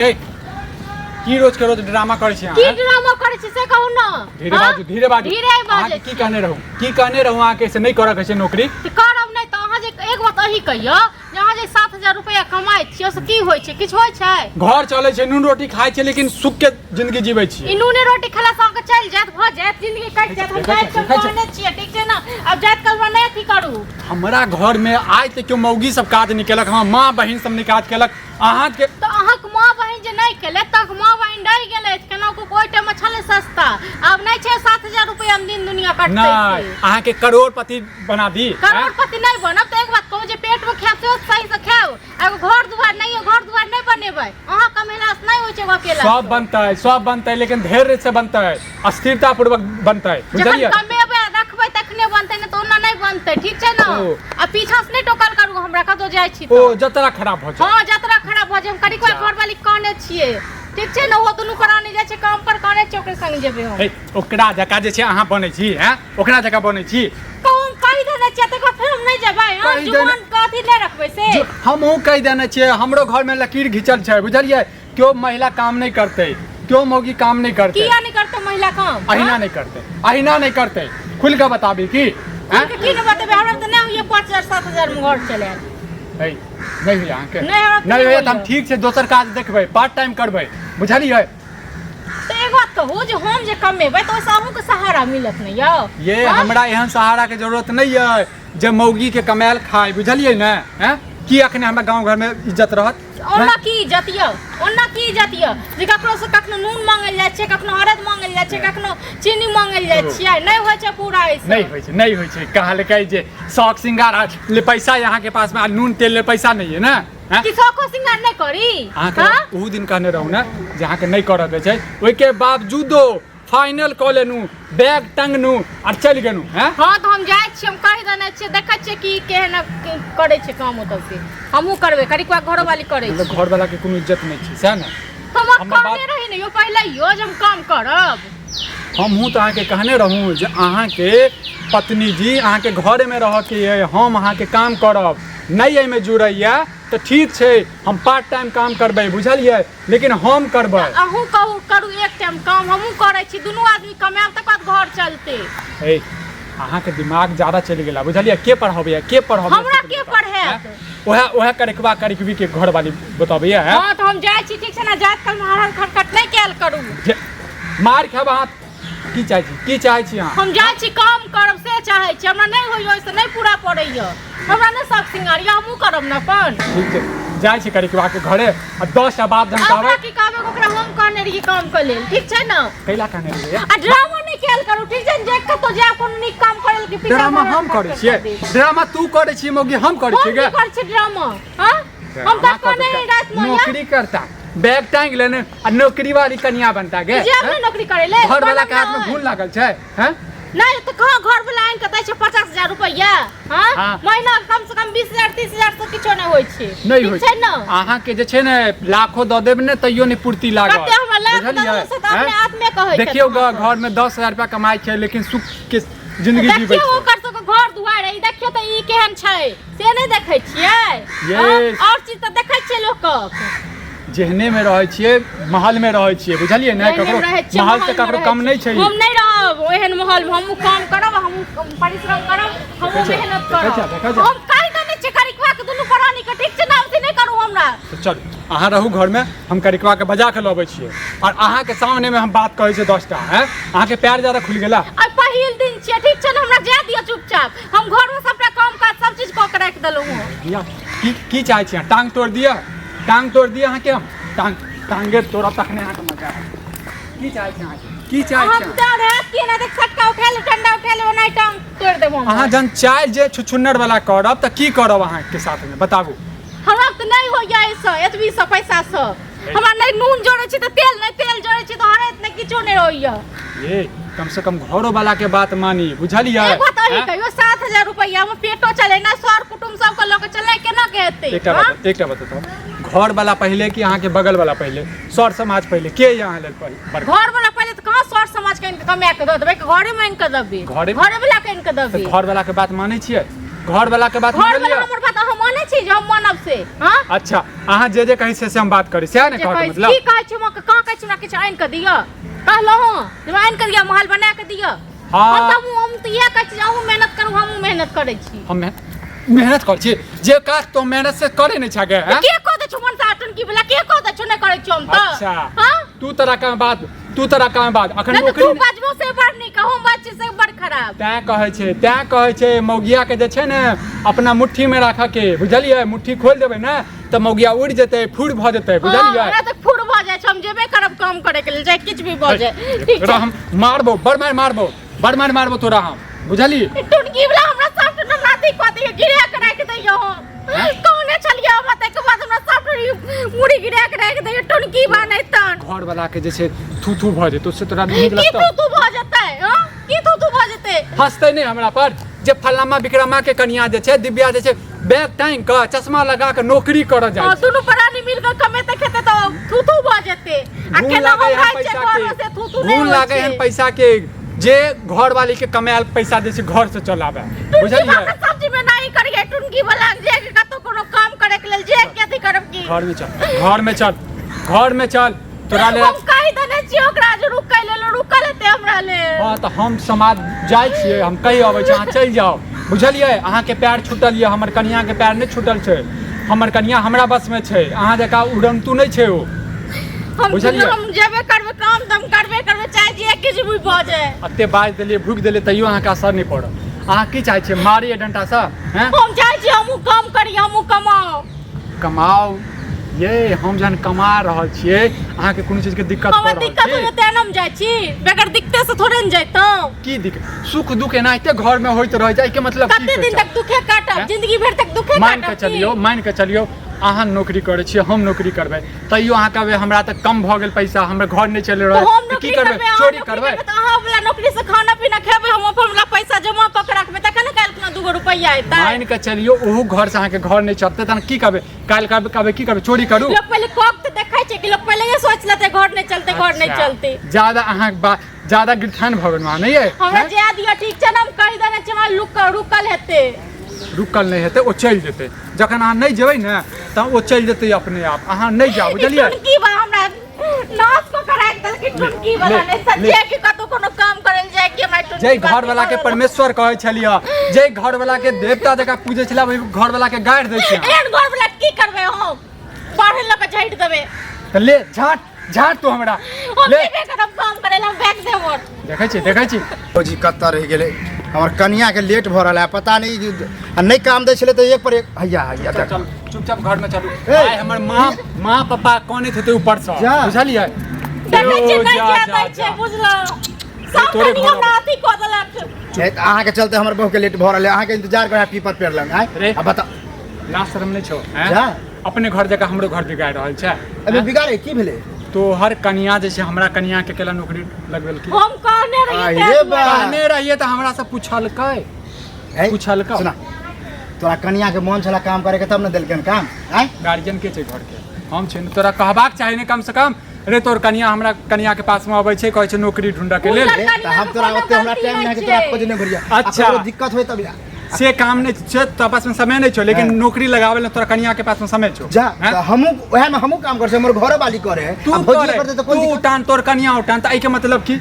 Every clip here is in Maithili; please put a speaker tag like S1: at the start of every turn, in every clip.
S1: ए की रोज के रोज ड्रामा करै छी
S2: की
S1: अहाँ
S2: ड्रामा करै छी से कहू ने
S1: धीरे
S2: हाँ?
S1: बाजू धीरे बाजू
S2: धीरे बाजै
S1: अहाँके की कहने रहू की कहने रहू अहाँके से नहि करऽ के छै नौकरी
S2: तऽ करब नहि तऽ अहाँ जे एक बात अही कहियौ जे अहाँ जे 7,000 रुपैआ कमाइ छियै ओहिसँ की होइ छै किछु होइ छै
S1: घर चलै छै नून रोटी खाइ छै लेकिन सुख के जिंदगी जीबै
S2: ई
S1: छियै
S2: नूने रोटी खेला से अहाँके चलि जायत भऽ जायत जिंदगी कटि जायत हम
S1: देखै
S2: जाइत
S1: छियै,
S2: के
S1: देखै छियै।
S2: कहने छियै ठीक छै ने आब जाइत कालमे नहि अथी करू
S1: हमरा घर में आइ तक केओ मौगी सब काज नहि केलक हमर माँ बहिन सब नहि काज केलक अहाँके
S2: तऽ अहाँके माँ बहिन जे नहि केलथि तऽ अहाँके माँ बहिन रहि गेलथि केना कऽ ओहि टाइममे छलै सस्ता आब नहि छै 7,000 रुपैआमे दिन दुनिया कटतै
S1: नहि
S2: से।
S1: अहाँके करोड़पति बना दी आँय?
S2: करोड़पति नहि बनब तऽ एक बात कहू जे पेटमे खायब सेहो सहीसँ खायब आ एगो घर दुआर नहि यऽ घर दुआर नहि बनेबै अहाँ कमेलासँ नहि होइ छै एगो अकेला
S1: सब बनतै सब बनतै लेकिन धैर्य से बनतै स्थिरता पूर्वक बनतै
S2: जखन
S1: बुझलियै
S2: कमेबै आ रखबै तखने बनतै नहि तऽ ओना नहि बनतै ठीक छै ने
S1: ओ।
S2: आ पीछा से नहि टोकल करू हमरा कतौ जाइ छी
S1: ओ
S2: तऽ
S1: जतरा खराब भऽ जाय
S2: हँ जतरा खराब भऽ जाय हम कनिको घरवाली कहने छियै ठीक छै ने ओहो दुनू प्राणी जाइ छै काम पर कहने छियै ओकरे संग जेबै हम
S1: हे ओकरा जकाँ जे छै अहाँ बनै छी हैं ओकरा जकाँ बनै छी
S2: कहू हम कहि देने छियै तकर बाद फेर हम नहि जेबै हँ
S1: कहि देने-
S2: जुबान के अथी नहि रखबै से
S1: जो हमहूँ कहि देने छियै हमरो घरमे लकीर घिचल छै बुझलियै केओ महिला काम नहि करतै केओ मौगी काम नहि करतै
S2: किया नहि करतै महिला काम
S1: अहिना नहि करतै अहिना नहि करतै खुलि कऽ बताबी की आँय?
S2: की नहि बतेबै हमरा तऽ नहि होइए 5,000 7,000 मे घर चलायल
S1: है, नहि होइए अहाँके
S2: नहि, हमरा तऽ
S1: नहि
S2: नहि
S1: होइए तऽ हम
S2: होइए।
S1: ठीक छै दोसर काज देखबै पार्ट टाइम करबै बुझलियै
S2: तऽ एक बात कहू जे हम जे कमेबै तऽ ओहिसँ अहूँके सहारा मिलत ने यौ
S1: ये
S2: हाँ?
S1: हमरा एहन सहाराके जरूरत नहि यऽ जे मौगीके कमायल खाय बुझलियै ने हैं की अखने हमरा गाँव घरमे इज्जत रहत
S2: ओना की इज्जत यौ ओना की इज्जत यौ जे ककरो से कखनो नून मांगल जाइ छै कखनो हरद मांगल जाइ छै कखनो चीनी मांगल जाइ छियै नहि होइ छै पूरा ऐसे
S1: नहि होइ छै नहि होइ छै कहलकै जे शौक सिंगार आ ले पैसा अहाँके पासमे आ नून तेल ले पैसा नहि यऽ ने हैं?
S2: कि शौको सिंगार नहि करी
S1: अहाँके
S2: हाँ?
S1: ओहू दिन कहने रहू ने जे अहाँके नहि करऽ के छै ओहिके बावजूदो फाइनल कऽ लेनू बैग टंगनू आर चलि गेलू हैं
S2: हाँ तऽ हम जाइ छियै हम कहि देने छियै देखै छियै कि केहन करै छै काम ओतऽ से हमहूँ करबै करिकवा घरोवाली करै
S1: मतलब
S2: छै
S1: घरवाला के कोनो इज्जत नहि छै सएह ने
S2: हम
S1: हमर
S2: कहने
S1: बात-
S2: रही ने यौ पहिले यौ जे हम काम करब
S1: हमहूँ तऽ अहाँके कहने रहूँ जे अहाँके पत्नी जी अहाँके घरेमे रहऽके अइ हम अहाँके काम करब नहि एहिमे जुड़ैए तऽ ठीक छै हम पार्ट टाइम काम करबै बुझलियै लेकिन हम करबै
S2: अहूँ कहू करू एक टाइम काम हमहूँ करै छी दुनू आदमी कमायब तकर बाद घर चलतै
S1: ए अहाँके दिमाग ज्यादा चलि गेला बुझलियै के पढ़ाबैया के पढ़ाबैया
S2: हमरा के पढ़ायत?
S1: ओएह ओएह करिकबा करिकबी के घरवाली बताबैया हैं
S2: हँ तऽ हम जाइ छी ठीक छै ने जाइत कालमे हरहर खटखट नहि कयल करू
S1: जे मार खायब अहाँ की चाहै छी की चाहै छी अहाँ
S2: हम जाइ छी काम करब से चाहै छी हमरा नहि होइए ओहिसँ नहि पूरा पड़ैए हमरा नहि शौक सिंगार यऽ हमहूँ करब ने अपन
S1: ठीक छै जाइ छी करिकबा के घरे आ 10 टा बात जहन
S2: आ ओकरा
S1: कहबै
S2: की कहबै ओकरा हम कहने रहियै काम के लेल ठीक छै ने
S1: कैला कहने रहियै
S2: आ ड्रामा नहि कयल करू ठीक छै ने जे कतौ जायब कोनो नीक काम करै लेल कि पीछा
S1: ड्रामा
S2: घरक
S1: हम
S2: खटखट
S1: करै छियै
S2: कऽ देब।
S1: ड्रामा तू करै छियै मौगी हम करै
S2: हम
S1: छियै
S2: की
S1: गे
S2: करै छियै ड्रामा हाँ हम तऽ कहने रही रातिमे यऽ
S1: नौकरी करता बैग टांग लेने आ नौकरी वाली कनिया बनता गे
S2: जायब ने नौकरी करै लेल
S1: घर वाला के
S2: बनब
S1: हाथ में
S2: नहि।
S1: घून लागल छै हैं
S2: नहीं तो कहाँ घर वाला आनि कऽ दै छै 50,000 रुपैआ हाँ
S1: हाँ।
S2: महीना कम से कम 20,000 30,000 से किछो नहि होइ छै
S1: नहीं
S2: ठीक
S1: होइ
S2: छै ने
S1: अहाँ के जे छै ने लाखो दऽ देब ने तैयो नहि पूर्ति लागत
S2: कते हमरा लाख दऽ
S1: बुझलियै?
S2: देब से तऽ अपने
S1: हैं?
S2: आत्मे कहै छै
S1: देखियौ घर में 10,000 रुपया कमाइ छै लेकिन सुख के जिंदगी जीबै
S2: देखियौ
S1: छै
S2: ओकर सबके घर दुआर है देखियौ तऽ ई केहन छै से नहि देखै छियै
S1: Yes.
S2: हाँ? आओर चीज तऽ देखै छियै लोकक
S1: जेहने में रहै छियै महल में रहै छियै बुझलियै ने
S2: एहने
S1: ककरो
S2: मे रहै छियै,
S1: महल से
S2: महलमे
S1: ककरो
S2: रहै
S1: कम
S2: छियै।
S1: नहि छै
S2: हम नहि रहब ओहन महलमे हमहूँ काम करब हमहूँ परिश्रम करब हमहूँ
S1: देखै छै,
S2: मेहनत
S1: देखै छै,
S2: करब
S1: देखै छै।
S2: हम कहि देने छियै करिकवा के दुनू प्राणी के ठीक छै ने अथी नहि करू हमरा
S1: तऽ चलू अहाँ रहू घरमे हम करिकवा के बजा के लबै छियै और अहाँके सामने में हम बात कहै छियै 10 टा हैं अहाँके पैर ज्यादा खुलि गेला
S2: आइ पहिल दिन छियै ठीक छै ने हमरा जाय दिअ चुपचाप हम घरमे सबटा काम काज सब चीज कऽ के राखि देलहुँ हँ
S1: भैया की की चाहै छी अहाँ टांग तोड़ दिअ टांग तोड़ दिअ अहाँके हम टांग टांगे तोड़ब तखने अहाँके मजा आयत की चाहै छी अहाँके की चाहै
S2: अहाँ
S1: छी अहाँ?
S2: डर हैत कि ना देख सटका उठा ले डंडा उठा ले ओनाहि टांग तोड़ि देब हम
S1: अहाँ जहन चालि जे छुछुन्नर वाला करब तऽ की करब अहाँके साथमे बताबू
S2: हमरा तऽ नहि होइया एहिसँ एतबीसँ पैसासँ हमरा नहि नून जोड़ै छी तऽ तेल नहि तेल जोड़ै छी तऽ हरैत नहि किछो नहि होइया
S1: ये कम से कम घरो वाला के बात मानी बुझलियै
S2: एक बात अही
S1: आँय?
S2: कहियो 7,000 रुपैआ मे पेटो चले ना सर कुटुम्ब सबके लऽ के चले केना के हेतै
S1: एकटा
S2: हाँ?
S1: बात एकटा बात बताउ घर वाला पहिले कि अहाँके बगल वाला पहिले सर समाज पहिले के यऽ अहाँ लेल पहिले बड़का?
S2: घर वाला पहिले तऽ कहाँ सर समाज के आनि के कमा के दऽ देबै कि घरे मे आनि के देबै
S1: घरे-
S2: घरे वाला के आनि के
S1: तऽ
S2: देबै
S1: घर वाला के बात मानै छियै घर वाला के बात
S2: घर वाला
S1: मानलियै
S2: हमर बात अहाँ मानै मानै छी जे हम मानब से हाँ
S1: अच्छा अहाँ जे जे कहै छै से हम बात करै सएह ने
S2: जे
S1: कहके
S2: कहै
S1: मतलब
S2: की कहै छी हम कहाँ कहै छी हमरा किछु आनि कऽ दिअ कहलहुँ हँ जे आनि कऽ दिअ महल बना कऽ दिअ
S1: हाँ।
S2: हम तऽ हम तऽ इएह कहै छी जे अहूँ मेहनत करू हमहूँ मेहनत करै छी
S1: हम मेहनत करै छी जे काज तो मेहनत से करे नहीं छागे हैं
S2: के कह दै छौ मन साटन की वाला के कह दै छौ नहि करै छौ हम तऽ
S1: अच्छा
S2: हाँ
S1: तू तोरा काम बात तू तोरा काम बात अखन
S2: नहि तऽ
S1: नौकरी
S2: तू बाजबो से बड़ नीक हम बाज छी से बड़ खराब
S1: तैं कहै छै तैं कहै छै मौगिया के जे छै ने अपना मुट्ठी में राखऽ के बुझलियै मुट्ठी खोलि देबै ने तऽ मौगिया उड़ि जेतै फूर भऽ जेतै
S2: हाँ,
S1: बुझलियै
S2: हमरा तऽ फूर भऽ जाइ छै हम जेबे करब काम करे के लेल चाहे किछु भी भऽ जाए ठीक
S1: तोरा
S2: छै
S1: हम मारबो बड़ मार मारबो बड़ मार मारबो तोरा हम बुझली
S2: टुनकी वाला हमरा सब हमरा अथी कऽ दियौ गिरा के राखि दैयौ हम कहने छलियै हमरा ताहिके बाद हमरा सब मुड़ी गिरा के राखि दैयौ टुनकी बा नहि तन
S1: घर वाला के जे छै थू थू भऽ जेतौ से तोरा नीक
S2: की
S1: लगतौ
S2: थू थू भऽ जेतै हँ की थू थू भऽ जेतै
S1: हंसतै नहि हमरा पर जे फलामा विक्रमा के कनिया जे छै दिव्या जे छै बैग टांगि कऽ चश्मा लगा कऽ नौकरी करऽ जाइ
S2: हँ
S1: छै
S2: दुनू प्राणी मिल कऽ कमेतै खेतै तऽ थू थू भऽ जेतै आ
S1: घून
S2: केना
S1: लागै
S2: हम
S1: हन
S2: खाइ छियै
S1: पैसा
S2: घरमे
S1: के
S2: से थू थू नहि
S1: घून
S2: होइ
S1: लागै हन
S2: छै
S1: पैसा के जे घर वाली के कमायल पैसा दै छै घर से चलाबै
S2: टुनकी
S1: बुझलियै
S2: वाला सब्जी में नहीं करिए टुनकी वाला जे के कतौ कोनो काम करे के लेल जे के अथी करब की
S1: घर में चल घर में चल घर में चल तोरा ले
S2: हम कहि देने छियै ओकरा जे रुकै लेल रुकल हेतै हमरा लेल
S1: हँ तऽ हम समाज जाइ छियै हम कहि अबै छी अहाँ चलि जाउ बुझलियै अहाँके पैर छूटल यऽ हमर कनिआँके पैर नहि छूटल छै हमर कनिआँ हमरा बसमे छै अहाँ जकाँ उड़न्तु नहि छै ओ
S2: हम
S1: बुझलियै?
S2: हम जेबे करबै काम तऽ हम करबे करबै चाहे जे किछु भी भऽ जाए
S1: एते बाजि देलियै भुकि देलियै तैयो अहाँके असर नहि पड़ल अहाँ की चाहै छियै मारियै डंटासँ हैं
S2: हम चाहै छी हमहूँ काम करी हमहूँ कमाउ
S1: कमाउ ये हम जहन कमा रहल छियै अहाँके कोनो चीजके दिक्कत
S2: हमरा
S1: भऽ रहल
S2: दिक्कत
S1: छै
S2: होइए तेँ ने हम जाइ छी बगैर दिक्कते से थोड़े ने जैतहुँ
S1: की दिक्कत सुख दुख एनाहिते घरमे होइत रहै छै एहिके मतलब की
S2: कते
S1: होइ
S2: दिन
S1: छै?
S2: तक दुखे काटब
S1: हैं?
S2: जिंदगी भरि तक दुखे
S1: मानि
S2: काटब
S1: कऽ
S2: की?
S1: चलियौ मानि कऽ चलियौ अहाँ नौकरी करै छियै हम नौकरी करबै तैयो अहाँ कहबै हमरा तऽ कम भऽ गेल पैसा हमर घर नहि चलि
S2: तऽ
S1: रहल
S2: हम
S1: तऽ की
S2: नौकरी
S1: करबै
S2: करबै अहाँ
S1: चोरी
S2: नौकरी
S1: करबै
S2: करबै तऽ अहाँ वला नौकरी से खाना पीना खेबै हम अपन वला पैसा जमा कऽ के रखबै तखन ने काल्हि खुना दूगो रुपैआ एतै
S1: मानि कऽ चलियौ ओहू घरसँ अहाँके घर नहि चलतै तहन की करबै काल्हि कहबै कहबै की करबै चोरी करू
S2: लोक पहिले कब तऽ देखै छै कि लोक पहिले ये सोच लेतै घर नहि चलतै घर नहि
S1: अच्छा,
S2: चलतै
S1: ज्यादा अहाँ बा ज्यादा गिरथान भऽ गेलहुँ अहाँ नहि यै
S2: हमरा
S1: हैं?
S2: जाय दिअ ठीक छै ने हम कहि देने छी हमरा रुक रुकल हेतै
S1: रुकल नहि हेतै ओ चलि जेतै जखन अहाँ नहि जेबै ने तऽ ओ चलि जेतै अपने आप अहाँ नहि जाउ बुझलियै
S2: टुनकी बा हमरा नाश कऽ के राखि देलकै टुनकी वाला
S1: ले,
S2: नहि सच्चे कि कतौ कोनो काम करल जाय कि हमरा टुनकी
S1: जाहि घर वाला के परमेश्वर कहै छलियै जाहि घर वाला के देवता जकाँ पूजै छलै ओहि घर वाला के गारि दै छियै अहाँ।
S2: एहन घर वाला के की करबै हम बाढ़ लऽ कऽ झाड़ि देबै
S1: तऽ ले झाट झाट तू हमरा
S2: हम
S1: ले
S2: जेबे करब काम करे ला हम बैग देब
S1: देखै छी देखै छी
S3: भौजी कतऽ रहि गेलै हमर कनियाके लेट भऽ रहल है पता नहि आ नहि काम दै छलै तऽ एक पर एक हैया हैया
S1: चल
S3: देख
S1: चल चुपचाप घर में चलू
S3: ए।
S1: आइ हमर माँ माँ पापा कनैत हेतै ऊपर से
S3: जा।
S1: बुझलियै
S2: देखै छियै
S1: ओ,
S2: नहि
S1: जा,
S2: जाय
S1: जा,
S2: दै छै
S1: जा।
S2: बुझलहुँ सब
S1: तोरे
S2: कनि
S1: घर
S2: हमरा अथी कऽ देलक
S3: ए, तऽ अहाँके चलते हमर बहुके लेट भऽ रहल है अहाँके इंतजार करै पीपर पेड़ लग आँय
S1: रे।
S3: आ बता
S1: लाज शरम नहि छौ हैं?
S3: जा।
S1: अपने घर जकाँ हमरो घर बिगाड़ि रहल छै
S3: अभी बिगाड़े की भेलै
S1: तोहर कनिया जे छै हमरा कनिया के केला नौकरी लगबेलकै
S2: हम कहने रहियै
S3: आहि
S2: तें
S3: रे
S2: दुआरे।
S3: बा।
S1: कहने रहियै तऽ हमरा से पूछलकै
S3: है?
S1: पूछलकौ?
S3: सुना तोरा कनिया के मन छला काम करे के तब ने देलकन काम आँय
S1: गार्जियन के छै घर के हम छै ने तोरा कहबाक चाही ने कम से कम रे तोर कनिया हमरा कनिया के पास में अबै छै कहै छै नौकरी ढूंढऽ के लेल
S2: हुनकर
S3: रे, तऽ
S2: कनिया
S3: हम
S2: के
S3: तोरा
S2: कोनो
S3: ओते हमरा
S2: गलती
S3: टाइम
S2: नहि
S3: नहि है कि तोरा
S2: छै।
S3: खोज नहि भरिया
S1: अच्छा।
S3: आ ककरो दिक्कत होय तब
S1: से काम नहि छै तोरा पास में समय नहि छौ लेकिन
S3: हाँ।
S1: नौकरी लगावे ले तोरा कनिया के पास में समय छौ
S3: जा
S1: हैं?
S3: तऽ हमहूँ वएह में हमहूँ काम करै छी हमर घरो वाली करे है
S1: तू
S3: आ भौजिए
S1: करे
S3: करतै तऽ कोन
S1: तू
S3: दिक्कत
S1: उठान तोर कनिया उठान तऽ एहिके मतलब की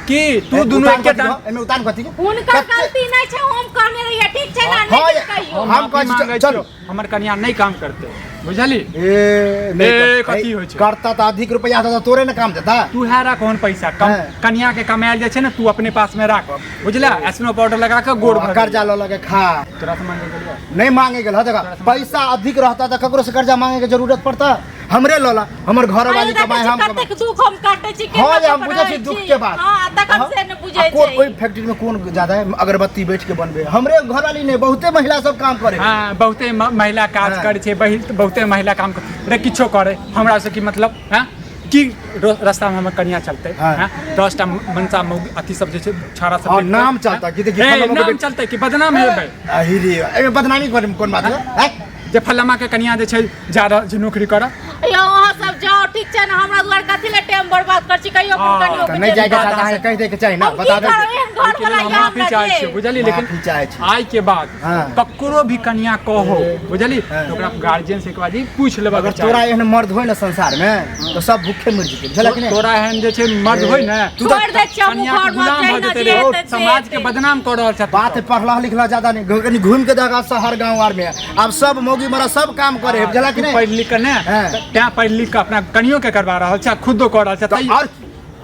S1: की तू
S3: ए,
S1: दुनू
S3: उतान
S1: एके
S3: कथी
S1: टान
S3: हौ? एहिमे उतान कथी के?
S2: हुनकर
S3: कते-
S2: गलती नहि छै हम कहने रहियै ठीक छै ने
S3: हाँ,
S2: नहि
S3: ये-
S2: किछु कहियौ
S1: हम
S3: हम
S1: माफी
S3: कहै छी,
S1: मांगै
S3: चलू।
S1: छियौ, हमर कनिया नहि काम करतै बुझली
S3: ए नहि
S1: ए,
S3: कर-
S1: कथी
S3: ए,
S1: होइ छै?
S3: करता तऽ अधिक रुपया देता तोरे ने काम देता
S1: तू है राख ओहन पैसा कम
S3: हाँ।
S1: कनिया के कमायल जाइ छै ने तू अपने पास में राख बुझला एसनो पाउडर लगा के गोड़ भर
S3: कर्जा लऽ लऽ के खा
S1: तोरा से मांगे गेलियो
S3: नहीं मांगे गेल हँ देखा पैसा अधिक रहता तऽ ककरो से कर्जा मांगे के जरूरत पड़ता हमरे लऽ ला हमर घर
S2: अरे
S3: वाली
S2: देखै
S3: कमाए
S2: छी
S3: हम कमाए
S2: कतेक दुख हम काटै छी
S3: हाँ
S2: केना
S3: ये हम
S2: कऽ
S3: बुझै छी
S2: रहै
S3: दुख के बात
S2: हाँ तखन
S3: हाँ?
S2: से नहि
S3: आ
S2: बुझै
S3: कोन
S2: छै
S3: ओहि फैक्ट्री में कोन ज्यादा है अगरबत्ती बैठ के बनबे हमरे घर वाली नहीं बहुते महिला सब काम करे
S1: हाँ बहुते महिला काज
S3: हाँ।
S1: करै छै बहुते महिला काम रे किछो करे हमरा से की मतलब हैं की रास्ता में हमर कनिया चलते
S3: हाँ।
S1: हैं 10टा मनसा मौगी अथी सब जे छै छाड़ा सब
S3: हाँ,
S1: देखतै,
S3: नाम
S1: हैं?
S3: चलता, कि देखी
S1: ए,
S3: फलाना के
S1: नाम
S3: बेटी-
S1: चलते कि बदनाम हेबै
S3: अही रे एहिमे बदनामी करे कोन बात है हैं?
S1: जे फलामा के कनिया जे छै जा रहल छै नौकरी करऽ
S2: यौ अहाँ सब जाउ ठीक छै ने, हमरा दुआर कथी ले टाइम बर्बाद कर छी, कहियो अपन
S1: हाँ,
S2: कनियो
S3: तऽ
S2: के
S3: नहि जायके
S1: बात
S3: चाहता
S1: अहाँ
S3: अहाँके कहि दैके चाही ने,
S2: हम की
S3: बता दे।
S2: करब एहन घर
S1: ओहिके
S2: वाला
S1: लेल हम
S2: या
S1: माफी
S2: हमरा
S1: चाहै
S2: जे
S1: छियै, बुझलियै? लेकिन
S3: माफी चाहै छी।
S1: आइ के बाद
S3: हाँ।
S1: ककरो भी कनिया कहो, बुझलियै?
S3: हाँ।
S1: तऽ ओकरा गार्जियन से एक बार ई पूछि लेबऽ
S3: अगर
S1: के चाही।
S3: तोरा एहन मर्द होय ने संसार में तो सब भूखे मर जेतै, बुझलक कि नहि?
S1: तोरा एहन जे छै मर्द होय ने,
S3: तू तऽ
S2: छोड़ि दै छियै हम
S1: कनिया के
S2: घर मे,
S1: गुलाम भऽ
S2: जहिना
S1: जेतै
S2: जे
S1: रे।
S2: हेतै से
S1: समाज के
S2: हेतै।
S1: बदनाम कऽ रहल छथि।
S3: बात पढ़ला लिखला ज्यादा नहीं, कनि घूम के देखा शहर गांव आर में आब सब मौगी मरा सब काम करे है, बुझलक कि
S1: तू
S3: नहि?
S1: पढ़ि लिख के ने,
S3: हाँ।
S1: तैं पढ़ि लिख के अपना कनियो के करवा रहल छै आ खुदो कऽ रहल छै।
S3: तऽ
S1: तैयो
S3: और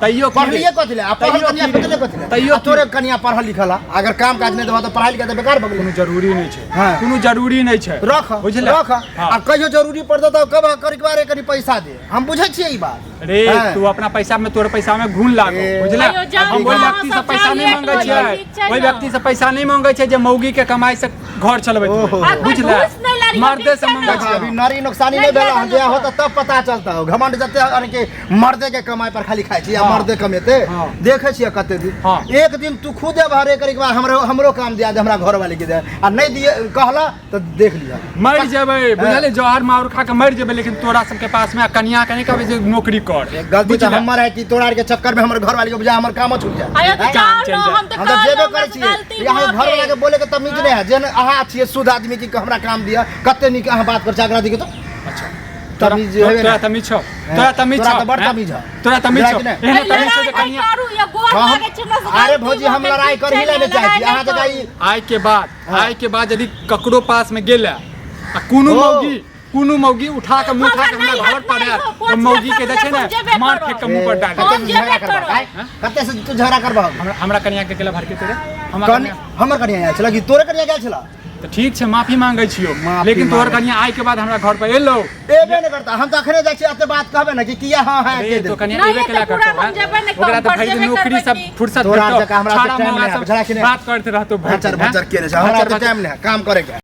S1: तैयो की
S3: पढ़लिए
S1: रे?
S3: कथी ले? आ पढ़ल
S1: तैयो
S3: कनिया
S1: की रे?
S3: पढ़ले कथी ले?
S1: तैयो
S3: आ तोरे कनिया पढ़ल लिखल है, अगर काम काज नहि देबह तऽ पढ़ाई लिखाई तऽ बेकार भऽ गेलै।
S1: कोनो जरूरी नहि छै।
S3: हाँ।
S1: कोनो जरूरी नहि छै।
S3: रख
S1: बुझले?
S3: रख।
S1: हाँ।
S3: आ कहियो जरूरी पड़तौ तऽ कब करी बारे कनी पैसा दे, हम बुझै छियै ई बात।
S1: रे
S3: हाँ।
S1: तू अपना पैसा में, तोरे पैसा में घून लागो,
S3: ए।
S1: बुझले?
S2: अयो, जाउ
S1: हम ओहि
S2: अहाँ
S1: व्यक्ति से
S2: सब
S1: पैसा
S2: जाउ,
S1: नहि
S2: लेट
S1: मांगै
S2: भऽ
S1: छियै,
S2: जाउ, ठीक छै
S1: ओहि
S2: ने?
S1: व्यक्ति से पैसा नहि मांगै छै जे मौगी के कमाई से घर चलबैत
S3: ओहो।
S1: होय,
S2: आ कोइ
S1: बुझले?
S2: घूस नहि लड़ियौ,
S1: मर्दे
S2: ठीक
S1: से
S2: छै
S1: मांगै
S2: ने?
S3: देखो,
S1: छियै
S3: अभी
S1: हम।
S3: नारी नुकसानी
S2: नहि
S3: नहीं भेल
S2: जादा
S3: जे
S2: नहि
S3: होता तब पता चलता हो। घमंड जते यानी कि मर्दे के कमाई पर खाली खाइ छी आ
S1: हाँ।
S3: मर्दे कमेते।
S1: हाँ।
S3: देखै छियै कते दिन।
S1: हाँ।
S3: एक दिन तू खुद भरे करे के बाद हमरो हमरो काम दिया दे, हमरा घर वाले के दे, आ नहीं दिए कहला तो देख लिया
S1: मरि जेबै, बुझलियै? जहर मार खा के मरि जेबै, लेकिन तोरा सबके पास में कनिया के नहि कहबै जे नौकरी कर।
S3: गलती तो
S1: बुझले?
S3: हमर है कि तोरा आर के चक्कर में हमर घर वाली के बुझा हमर कामो छूट जाए।
S2: अयो तऽ
S3: हैं?
S2: जाउ
S1: चलि
S2: ने,
S1: जाए।
S2: हम तऽ
S3: हम तऽ जेबे
S2: कहलहुँ,
S3: करै
S2: हमरा से
S3: छियै।
S2: गलती
S3: यहाँ
S2: भऽ
S3: घर वाला के
S2: गेल।
S3: बोले के तमीज नहीं है। जेन अहाँ छियै शुद्ध आदमी की हमरा काम दिया, कते नीक अहाँ बात कर छै, अगला दिखे तो
S1: अच्छा, तोरा
S3: तमीज हेबे
S1: तोरा
S3: ने।
S1: तमीज छौ? तोरा तमीज
S3: तोरा
S1: छौ?
S3: तऽ बड़
S1: हैं?
S3: तमीज हौ।
S1: तोरा तमीज छौ?
S3: बुझलियै कि नहि?
S1: एहने तमीज छौ जे
S2: लड़ाइ
S1: कनिया
S2: करू या गोर
S3: हाँ,
S2: लागै छै, हमरा से
S3: अरे
S2: गलती
S3: भौजी,
S2: भऽ
S3: हम
S2: गेल,
S3: लड़ाई
S2: ठीक छै
S3: करही
S2: ने,
S3: ला नहि चाहै छी।
S2: लड़ाइ
S3: अहाँ
S2: नहि
S3: जकाँ
S2: करू।
S3: ई
S1: आइ के बाद,
S3: हाँ।
S1: आइ के बाद यदि ककरो पास में गेला आ कोनो
S3: ओ।
S1: मौगी, कोनो मौगी उठा के मुंह उठा के
S2: हमरा
S1: हमरा
S2: नहि
S1: घर पर
S2: हैत,
S1: आयल,
S2: नहि
S1: ओ
S2: हो,
S1: मौगी के जे छै
S2: हम
S1: ने
S2: जेबे
S1: मार
S2: करब।
S1: फेंक के मुंह पर डाल
S3: कते
S2: हम
S3: से झगड़ा
S2: जेबे
S3: करबह,
S2: करब।
S3: आँय? कते से तू झगड़ा करबह?
S1: हमरा हमरा कनिया के केला भरके तेरे हमरा
S3: कनि
S1: कनिया
S3: हमर कनिया आयल छला कि तोरे कनिया गेल छला?
S1: तऽ ठीक छै, माफी मांगै छियौ,
S3: माफी
S1: लेकिन तोहर
S3: मांगै।
S1: कनिया आइ के बाद हमरा घर पर एलौ
S3: एबे नहि करता, हम तऽ अखने जाइ छियै, एते बात कहबै ने कि किया हाँ हाँ
S1: रे
S3: के
S1: तो
S3: देलकै।
S1: कनिया
S2: नहि,
S1: एबे
S2: तऽ
S1: केला
S2: पूरा
S1: करतौ,
S2: हम जेबै ने,
S1: ओकरा तऽ
S2: कम
S1: भरि दिन
S2: जेबे
S1: नौकरी
S2: करबै
S1: सब
S2: की?
S1: फुर्सत
S3: तोरा
S1: भेटतौ,
S3: जकाँ हमरा
S1: छाड़ा
S3: टाइम
S1: मौगा
S3: नहि है,
S1: सब
S3: बुझला कि नहि?
S1: बात करैत रहतौ भरि
S3: भचर
S1: दिन,
S3: भचर
S1: हैं?
S3: केने छै, हमरा
S1: भचर
S3: तऽ टाइम नहि है काम करे के।